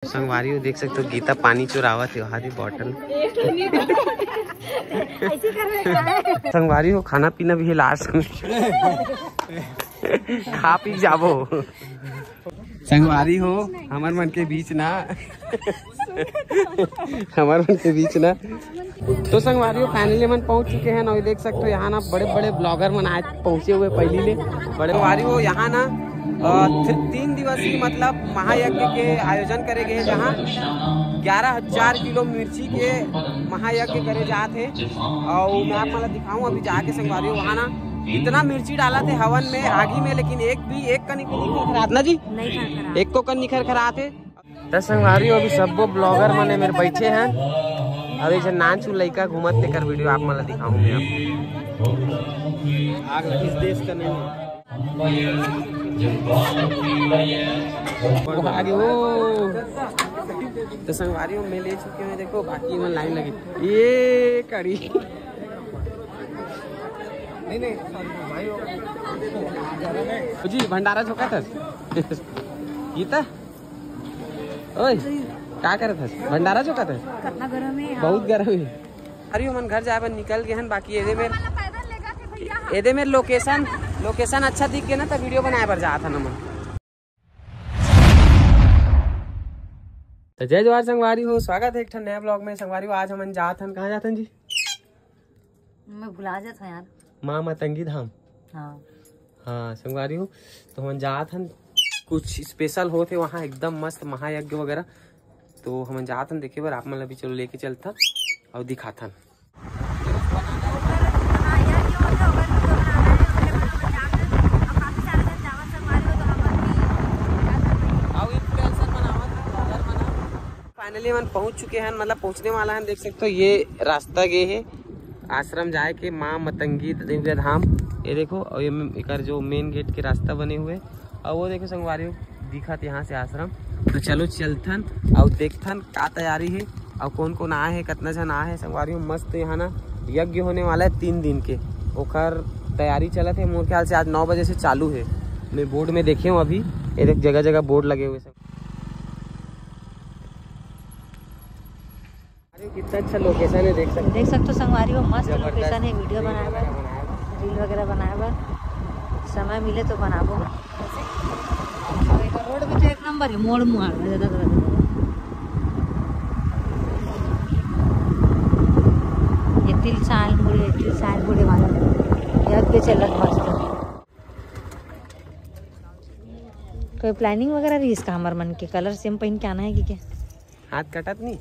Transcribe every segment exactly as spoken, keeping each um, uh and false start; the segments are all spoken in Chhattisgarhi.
संगवारी हो, देख सकते हो, गीता पानी चुरावत हे, वहाँ दी बॉटल। संगवारी हो, खाना पीना भी हे लास्ट में। खा पी जाबो। संगवारी हो, हमर मन के बीच ना, हमर मन के बीच ना। तो संगवारी हो, finally मन पहुंच चुके हैं ना। ये देख सकते हो, यहाँ ना बड़े बड़े ब्लॉगर मन आज पहुंचे हुए पहली ले। बड़े संगवारी हो, यहाँ ना अ, थ-, तीन दिवसीय मतलब महायज्ञ के आयोजन करे गए, जहाँ ग्यारह हजार किलो मिर्ची के महायज्ञ करे जात हे। और मैं आप मतलब दिखाऊं, अभी जाके संगवारी हो, वहाँ ना इतना मिर्ची डालत हे हवन में, आगी में, लेकिन एक भी, एक कनिक भी नहीं खरखरात ना जी, नहीं खरखरात। एक को कन नहीं खरखरात हे। त संगवारी हो, अभी सब्बो ब्लॉगर मने मेरे बैठे हैं। अभी जो नानचू लइका घूमत, तेकर वीडियो आप मन ला दिखाऊं मैं। आप आग लगी इस देश का नहीं है। आगे हो। तो संगवारी हो, मैं ले चुके हैं, देखो बाकी मन लाइन लगी। ये कड़ी। नहीं, नहीं, भाई हो। जी, भंडारा झोंका था। गीता, ओए, का करत हस? भंडारा झोंका था। कितना गरम है यार। बहुत गरम है। अरे, हमन घर जाए बर निकल गए हन, बाकी एदे मेर, एदे मेर लोकेशन, लोकेशन अच्छा दिख गया ना, तो वीडियो बनाए बर जात हन हमन। तो जय जोहार संगवारी हो, स्वागत है एक ठन नया ब्लॉग में। संगवारी हो, आज हमन जात हन, कहाँ जात हन जी? मैं भुला जात हूँ यार। माँ मतंगी धाम। हाँ। हाँ संगवारी हो, तो हमन जात हन, कुछ स्पेशल होत हे वहाँ, एकदम मस्त महायज्ञ वगैरह। तो हमन जात हन देखे बर, आप मन ला भी चलो लेके चलथन और दिखाथन। फाइनली हमन पहुंच चुके हैं, मतलब पहुंचने वाला है। देख सकते हो, ये रास्ता गे है आश्रम जाए के, माँ मतंगी दिव्य धाम। ये देखो, और ये एकर जो मेन गेट के रास्ता बने हुए, और वो देखो संगवारी हो, दिखत यहाँ से आश्रम। तो चलो चलथन और देखथन का तैयारी है और कौन कौन आए हैं, कितना जन आए हैं संगवारी हो। मस्त यहाँ ना यज्ञ होने वाला है तीन दिन के, ओकर तैयारी चलत है। मोर ख्याल से आज नौ बजे से चालू है। मैं बोर्ड में देखे हूँ अभी, ये देख जगह जगह बोर्ड लगे हुए सब। अरे कितना अच्छा लोकेशन है, देख सकते हो। देख सकते हो संगवारी हो, मस्त जबरदस्त लोकेशन है वीडियो बनाए बर, रील वगैरह बनाए बर। समय मिले तो बनाबो। रोड भी तो एक नंबर है, मोड़ मुहाड़ में ज्यादा। ये तिल साल मुड़े, तिल साल मुड़े वाला यज्ञ चलत मस्त। कोई प्लानिंग वगैरह रहिस का हमर मन के, कलर सेम पहन के आना है कि क्या? हाथ कटत नहीं,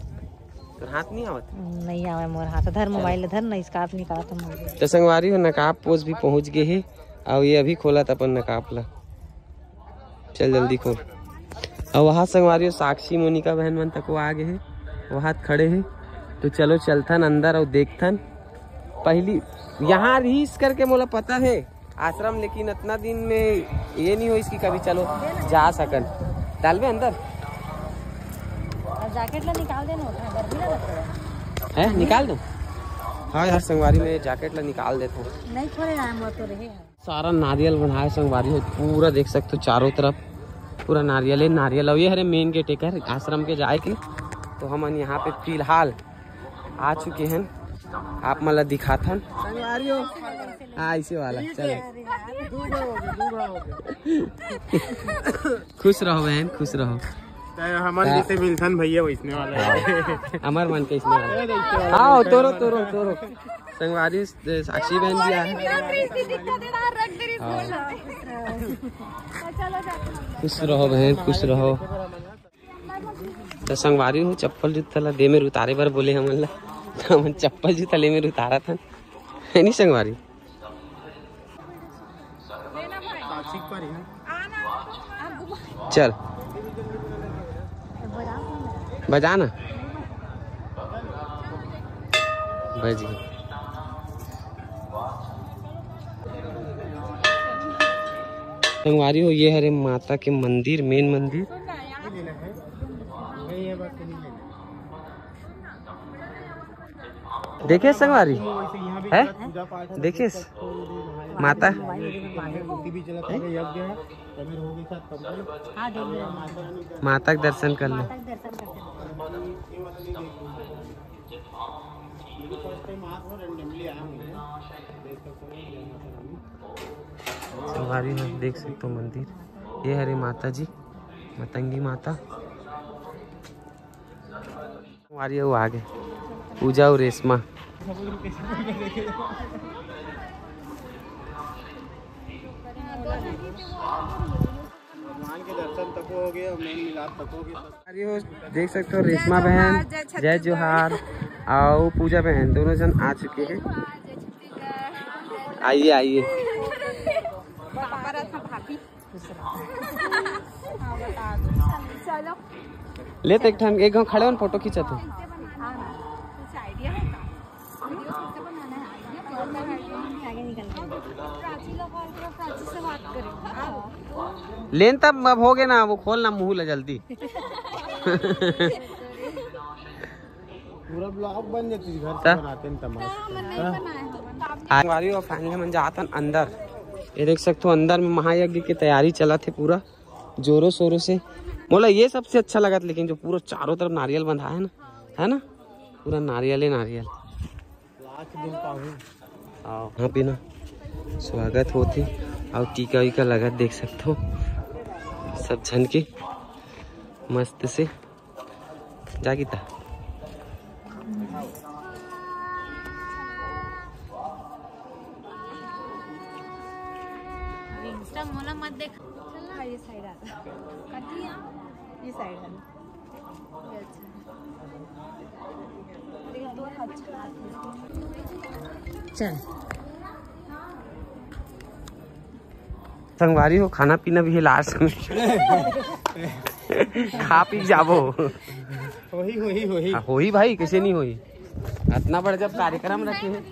तो हाथ नहीं आवत। नहीं आवे मोर हाथ, धर मोबाइल धर ना, स्कार्फ निकालत हूँ। तो संगवारी हो, नकाब पोज भी पहुँच गए है। अब ये अभी खोलत अपन नकाब ला। चल जल्दी खोल। अब वहाँ संगवारी हो, साक्षी मोनिका बहन मन तक वो आ गए है, वहाँ खड़े है। तो चलो चलथन अंदर और देखथन। पहली यहाँ रहीस करके मोला पता है आश्रम, लेकिन इतना दिन में ये नहीं होइस कि कभी चलो जा सकन। डालबे अंदर। और जैकेट ला निकाल देना, उतना गर्मी लगत है। हैं, निकाल दो। हाँ यार, संगवारी में जैकेट ला निकाल देते हैं। नहीं खोले यार, मोर तो रहे हैं। सारा नारियल बंधाए संगवारी हो, पूरा देख सकते हो चारों तरफ पूरा नारियल है, नारियल। और ये हरे मेन गेट एकर आश्रम के जाए के। तो हमन यहाँ पे फिलहाल आ चुके हैं, आप मन ला दिखाथन। हाँ, इसे वाला, चलो। खुश रहो बहन, खुश रहो। तो हमन हाँ। जैसे मिलथन भैया, वैसने वाला है। अमर मन के इसने वाला। आओ, तोरो, तोरो, तोरो। संगवारी, साक्षी बहन भी आए। खुश रहो बहन, खुश रहो। तो संगवारी हो, चप्पल जूता ला दे मेर उतारे बर बोले हमन ला, तो हमन चप्पल जूता ले मेर उतारत हन, है नी संगवारी? चल बजा ना, बज गई। संगवारी हो, ये हरे माता के मंदिर, मेन मंदिर। देखे संगवारी है, देखे। माता, मोबाइल मेरे में बांधे। माता के दर्शन कर लो। संगवारी हो, देख सकते हो मंदिर, ये हरे माता जी, मतंगी माता। संगवारी हो, आगे पूजा और रेशमा। भगवान के दर्शन तको हो गए और मेल मिलाप तको हो गए। अरे हो, देख सकते हो रेशमा बहन, जय जोहार, आओ पूजा बहन, दोनों जन आ चुके हैं। आइए, आइए। ले तो एक ठन, एक गाँव खड़े होन, फोटो खींचत हो। लेन तब अब हो गए ना, वो खोल ना मुंह ला जल्दी। पूरा ब्लॉग बन जाती घर से बनाते हैं तमाशा। संगवारी हो, फाइनली मन जातन अंदर। ये देख सकते हो अंदर में महायज्ञ की तैयारी चलत हे पूरा जोरों शोरों से। मोला ये सबसे अच्छा लगत, लेकिन जो पूरा चारों तरफ नारियल बंधा है ना, है ना, पूरा नारियल ही नारियल। आओ, यहाँ पे ना स्वागत होती, आओ टीका वीका लगत देख सकते हो सब झन के मस्त से। जा गीता। इंस्टा मोला मत देख। ये साइड आ। ये साइड आ। चल। संगवारी हो, खाना पीना भी है लास्ट में। खा पी जाबो। वही वही वही हाँ, होही भाई, कैसे नहीं होही? इतना बड़ा जब कार्यक्रम रखे हैं।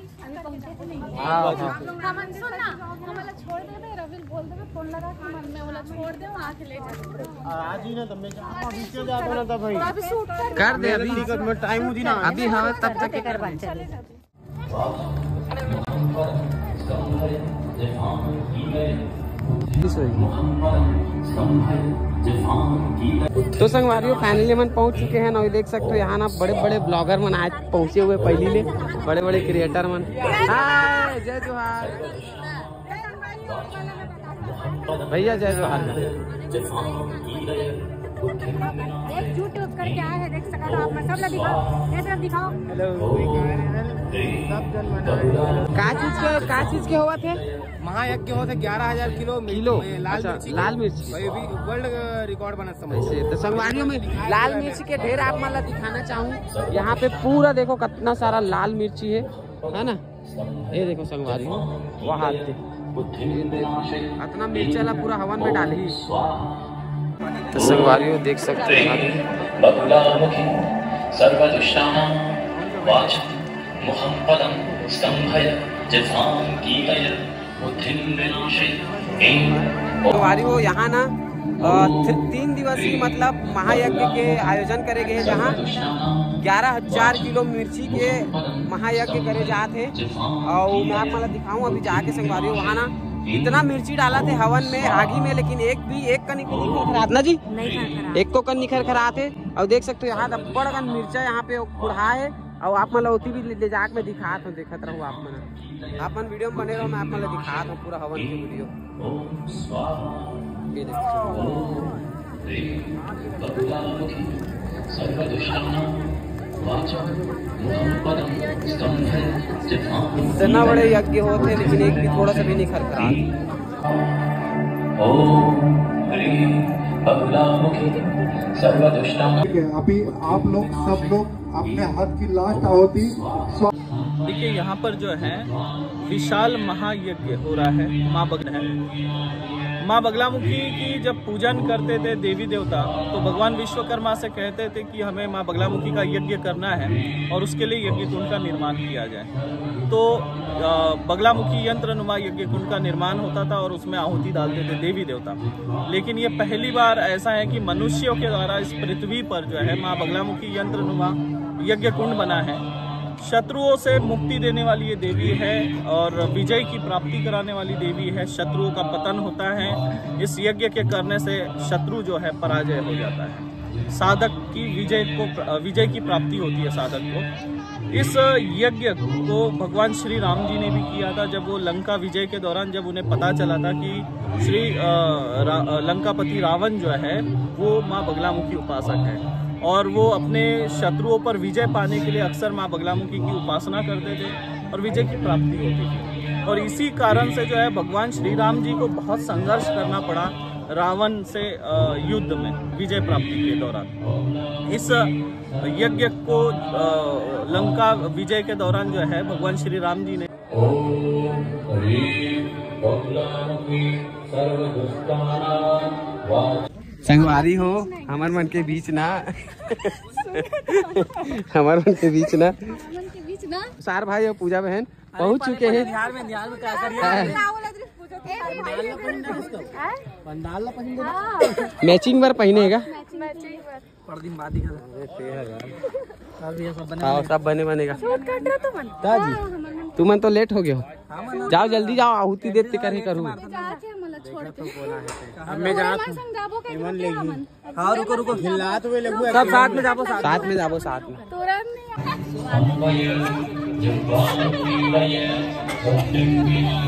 हाँ, हाँ। हमन सुन ना, हमला छोड़ देबे, रवि बोल देबे, फोन लगा के मन में ओला छोड़ दे, वहां से ले जा। आज ही ना तब मैं जाऊंगा, अभी से जाता ना तब भाई। अभी शूट कर। कर दे अभी। टिकट में टाइम मुझे ना। अभी हाँ, तब तक कर बन चले। तो संगवारी हो, फाइनली मन पहुंच चुके हैं ना। ये देख सकते हो यहाँ ना बड़े बड़े ब्लॉगर मन आज पहुंचे हुए पहली ले, बड़े बड़े क्रिएटर मन। हाय, जय जोहार भैया, जय जोहार। एक झूठ करके आए हैं, देख सकते हो आप, सब लोग दिखाओ, ये तरफ दिखाओ। हेलो, सब जन मना। का चीज के, का चीज के होवत हे? महायज्ञ होते ग्यारह हजार किलो मिर्च-, किलो? ये लाल अच्छा, मिर्ची। लाल मिर्ची। वही भी वर्ल्ड रिकॉर्ड बना समझ। ऐसे तो संगवारियों में लाल मिर्च के ढेर आप मन ला दिखाना चाहूँ। यहाँ पे पूरा देखो कितना सारा लाल मिर्ची है, है ना? ये देखो संगवारी, वाह हाथ दे। इतना मिर्चा ला पूरा हवन में डाली। तो संगवारी हो, देख सकते हो यहाँ पे। बगुलामुखी सर्वदुष्टानां वाचं मुखं पदं स्तम्भय जिह्वां कीलय बुद्धिं विनाशय। ऐं संगवारी हो, यहाँ ना अ, थ- तीन दिवसीय मतलब महायज्ञ के आयोजन करे गए, जहाँ ग्यारह हजार किलो मिर्ची के महायज्ञ करे जात हे। और मैं आप मतलब दिखाऊं, अभी जाके संगवारी हो, वहाँ ना इतना मिर्ची डाला थे हवन में, आगी में, लेकिन एक भी, एक कनिक भी नहीं खराब ना जी, नहीं खराब। एक को कन निखर खराब थे। और देख सकते हो यहाँ बड़ अकन मिर्चा यहाँ पे कुढ़ा है। और आप मतलब ओती भी ले जाके मैं दिखात हूँ, देखत रहो आप मन। आप मन वीडियो में बने रहो, मैं आप मन ला दिखात हूँ पूरा हवन के वीडियो। ये देखो। इतना बड़े यज्ञ होते, लेकिन एक भी थोड़ा सा भी नहीं खरखरात। ओम ह्रीं बगुलामुखी सर्वदुष्टानां ठीक है, अभी आप लोग सब लोग अपने हाथ की लास्ट आहुति स्वा- देखिए, यहाँ पर जो है विशाल महायज्ञ हो रहा है। माँ बगला है, माँ बगलामुखी की जब पूजन करते थे देवी देवता, तो भगवान विश्वकर्मा से कहते थे कि हमें माँ बगलामुखी का यज्ञ करना है और उसके लिए यज्ञ कुंड का निर्माण किया जाए। तो अ, बगलामुखी यंत्र नुमा यज्ञ कुंड का निर्माण होता था और उसमें आहुति डालते थे देवी देवता। लेकिन ये पहली बार ऐसा है कि मनुष्यों के द्वारा इस पृथ्वी पर जो है माँ बगलामुखी यंत्र नुमा यज्ञ कुंड बना है। शत्रुओं से मुक्ति देने वाली ये देवी है और विजय की प्राप्ति कराने वाली देवी है। शत्रुओं का पतन होता है। इस यज्ञ के करने से शत्रु जो है, पराजय हो जाता है। साधक की विजय को, विजय की प्राप्ति होती है साधक को। इस यज्ञ को भगवान श्री राम जी ने भी किया था। जब वो लंका विजय के दौरान, जब उन्हें पता चला था कि श्री, अ, रा-, अ, लंकापति रावण जो है, वो माँ बगलामुखी उपासक है और वो अपने शत्रुओं पर विजय पाने के लिए अक्सर माँ बगलामुखी की उपासना करते थे और विजय की प्राप्ति होती थी। और इसी कारण से जो है, भगवान श्री राम जी को बहुत संघर्ष करना पड़ा रावण से, अ, युद्ध में विजय प्राप्ति के दौरान। इस यज्ञ को, अ, लंका विजय के दौरान जो है, भगवान श्री राम जी ने ओम ह्रीं बगलामुखी सर्वदुष्टानां वाच- संगवारी हो, हमर मन के बीच ना, हमर मन के बीच ना, हमन के बीच ना। सार भाई और पूजा बहन पहुंच चुके हैं। बिहार में, बिहार में क्या करिए? हाँ। पंडाल ला पहिन दे। हाँ। मैचिंग बर पहिने का। मैचिंग बर। बड़ दिन बाद ही कर। अरे, ते है यार। और भी ये सब बने हाँ, बने। सब बने बने का। शॉर्टकट रहा तुमन। का जी? हाँ, हमन मन। तुमन तो लेट हो गए हो। हाँ, मन। जाओ, जल्दी जाओ, आहुति देते करही करू। जात हे, हमन ला छोड़ के। अब मैं जात हूँ। संग जाबो कहीं इमन ले गई। हाँ, रुको, रुको। हिलात हुए लगू। सब साथ में जाबो, साथ में। साथ में जाबो, साथ में। तुरंत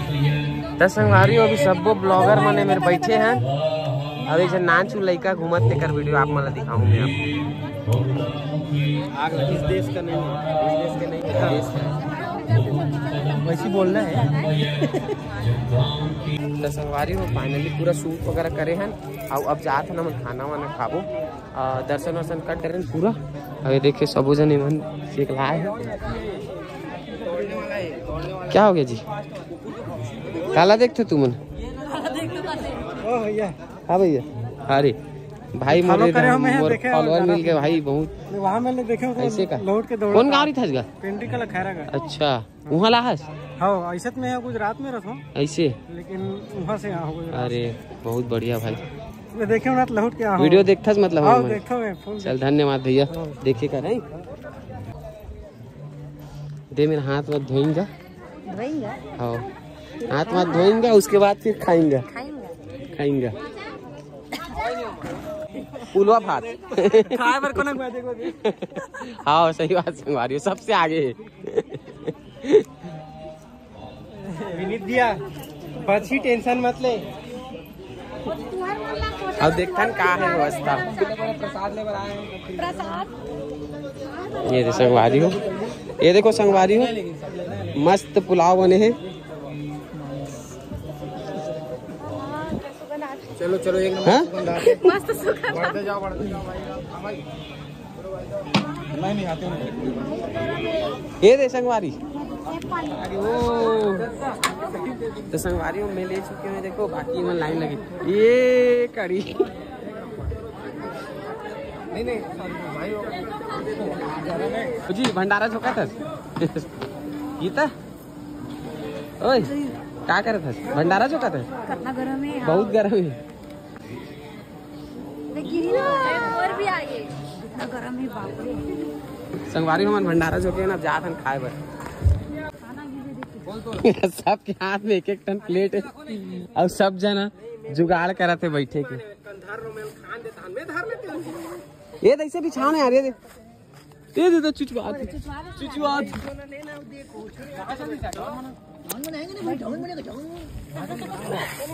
नहीं। त संगवारी हो, अभी सब्बो ब्लॉगर मने मेर बैठे हैं। अभी जे नानचु लइका घूमत, तेकर वीडियो आप मन ला दिखाऊं मैं आप। आग लगी। इस देश का नहीं है, इस देश का नहीं है, विदेश का है। वैसे बोलना है। त संगवारी हो, finally पूरा shoot वगैरह करे हन। अउ अब जात हन हमन खाना वाना खाबो। अ, दर्शन वर्शन कर डरेन पूरा। अबे देखिए, सबो जने मन चेक लाए हैं। क्या हो गया जी? काला देखते तुमन? हाँ भैया। अरे भाई, follow मोरे करे हो, मैं मोर देखे हो follower ज्यादा। मिल गए भाई, बहुत। वहाँ मैंने देखे हो, ऐसे का? लौट के दौड़ कौन का। गाँव रही था इसका? पेंड्री का, लखैरा का। अच्छा, वहाँ ला हस? हाँ, ऐसे तो मैं गुजरात में रहता हूँ। ऐसे? लेकिन वहाँ से यहाँ हो गुजरात। अरे, बहुत बढ़िया भाई। मैं देखे हो ना, तो लौट के आया हूँ। वीडियो देखथस मतलब हाँ, हमन। देखो मैं full चल, धन्यवाद भैया। हाँ। देखे का नहीं? दे मेरा हाथ मत धोएंगा। धोएंगा? हाँ। हाथ मत धोएंगा, उसके बाद फिर खाएंगा। खाएंगा। खाएंगा। पुलवा भात। खाए बर कोना हुआ, देखो। हाँ, सही बात संगवारी हो, सबसे आगे है। विनीत दिया, बची tension मत ले। अब देखथन का है व्यवस्था। प्रसाद ले बर आए हैं। प्रसाद। ये दे संगवारी हो, ये देखो संगवारी हो, मस्त पुलाव बने हैं। चलो, चलो, एक नंबर हाँ? सुगंध आ रहा है। मस्त सुगंध। बढ़ते जाओ, बढ़ते जाओ भाई। नहीं, नहीं, आते हैं। ये दे संगवारी। अरे ओ। तो संगवारी में मैं ले चुके हैं, देखो, बाकी में लाइन लगी। ये कड़ी। नहीं, नहीं, भाई हो। जी, भंडारा झोंका था। गीता? ओए, का करत हस? भंडारा झोंकत हस? कितना गरम है, हाँ। बहुत गरम है। लेकिन और भी आगे। कितना गरम है, बाप रे। संगवारी हमन भंडारा झोंके ना, जात हन खाए बर। सबके हाथ में एक एक ठन प्लेट है और सब जना जुगाड़ करत है बैठे के। ये तो ऐसे बिछाना है यार, ये दे। ये दे दे, चुचुआत। चुचुआत।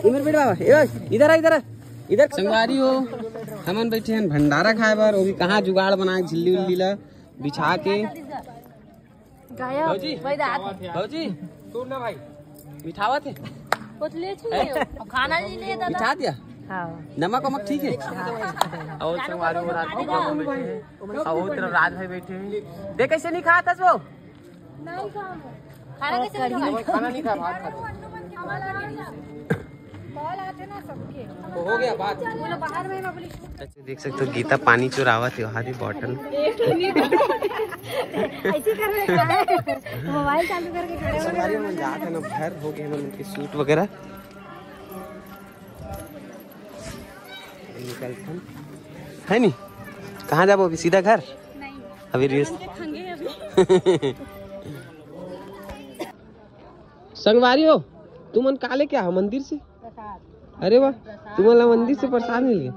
इधर बैठ बाबा, ए, इधर आ, इधर आ, इधर। संगवारी हो, हमन बैठे हैं भंडारा खाए बर, वो भी कहाँ जुगाड़ बनाए, झिल्ली उल्ली ला बिछा के। गायब। भौजी। वही रात। भौजी, सुन ना भाई। मिठावत है? वो तो ले चुके हो। अब खाना नहीं लिए दादा। मिठा दिया? हाँ। नमक वमक ठीक है? हाँ। और संगवारी हो, रात को बैठे हैं। और वो तरफ राज भाई बैठे हैं। देख कैसे नहीं खात हस वो? नहीं खाऊंगा। खाना कैसे नहीं खाऊंगा? खाना नहीं खा, भात खा। कॉल आते ना सबके। तो हो गया बात। बोलो बाहर में मैं बोली। देख सकते हो गीता पानी चुरावत है, वहाँ दी बॉटल। ऐसे कर लेता है। मोबाइल चालू करके खड़े हो गए। संगवारी मन जात है ना, घर हो गए हमन के शूट वगैरह। निकलथन। है नी? कहाँ जाबो अभी? सीधा घर? नहीं। अभी रील्स। खंगे अभी। संगवारी हो, तुमन का लेके आए हो मंदिर से? अरे वाह, तुमन ला मंदिर से प्रसाद मिल गया।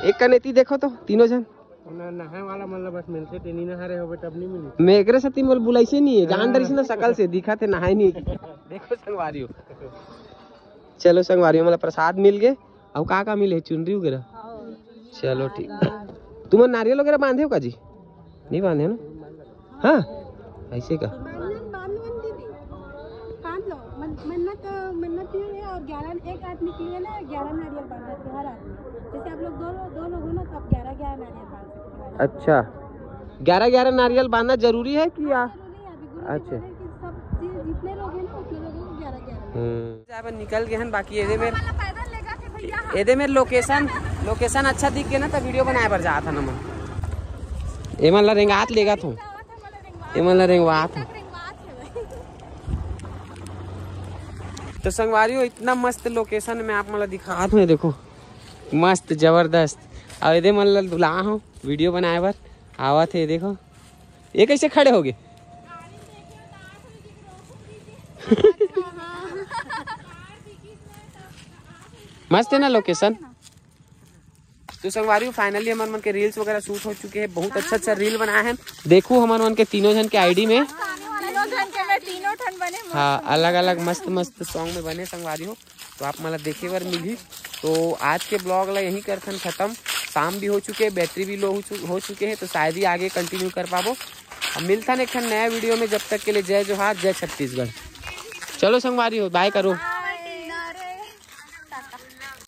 एक कनेती देखो तो, तीनों जन। नहाए वाला मन ला बस मिलथे, तेनी नहा रहे हो बेटा, अब नहीं मिली। मैं एकरे सेती मोला बुलाइसे नहीं है, जान डरिस ना, सकल से दिखा थे, नहाए नहीं। देखो संगवारी हो, चलो संगवारी हो, मतलब प्रसाद मिल गए। अउ का का मिले, चुनरी वगैरह? चलो ठीक। तुमन नारियल वगैरह बांधे हो का जी? नहीं बांधे हो ना? हाँ, ऐसे का? बांधन, बांधन दीदी, बांध लो। मन-, मन्नत, मन्नत ये है, और ग्यारह, एक आदमी के लिए ना ग्यारह नारियल बांधते हैं हर आदमी। जैसे आप लोग दो, दो लोग हो ना, तो आप ग्यारह, ग्यारह नारियल बांध सकते हो। अच्छा, ग्यारह ग्यारह नारियल बांधना जरूरी है कि या? जरूरी है, अभी गुरु जी अच्छा। बोले कि सब जि-, जितने लोग हैं ना, उतने लोगों को ग्यारह ग्यारह। हम्म। जाए बर निकल गए हैं, बाकी एदे मेर, वाला पैदल लेगा थे भैया। एदे मेर लोकेशन, लोकेशन अच्छा दिख गया ना, तो वीडियो बनाए बर जात हन हमन। एमन ला रेंगात लेगा थो, एमन ला रेंगवात हन। तो संगवारी हो, इतना मस्त लोकेशन में आप मन ला दिखात हूँ, देखो मस्त जबरदस्त। अब एदे मन ला बुला हूँ वीडियो बनाए बर, आवत है। देखो ये कैसे खड़े हो गए। मस्त है ना लोकेशन। तो संगवारी हो, फाइनली हमर मन के रील्स वगैरह शूट हो चुके हैं, बहुत अच्छा अच्छा रील बनाए हैं। देखो हमर मन के तीनों जन के आईडी में। तीनों जन के मैं तीनों ठन बने मस्त। हाँ, अलग अलग मस्त मस्त सॉन्ग में बने संगवारी हो, तो आप मन ला देखे बर मिलही। तो आज के ब्लॉग ला यहीं करथन खत्म। शाम भी हो चुके हैं, बैटरी भी लो हो चु-, हो चुके हैं, तो शायद ही आगे कंटिन्यू कर पाबो। अब मिलथन एक ठन नया वीडियो में, जब तक के लिए जय जोहार, जय छत्तीसगढ़। चलो संगवारी हो, बाय करो।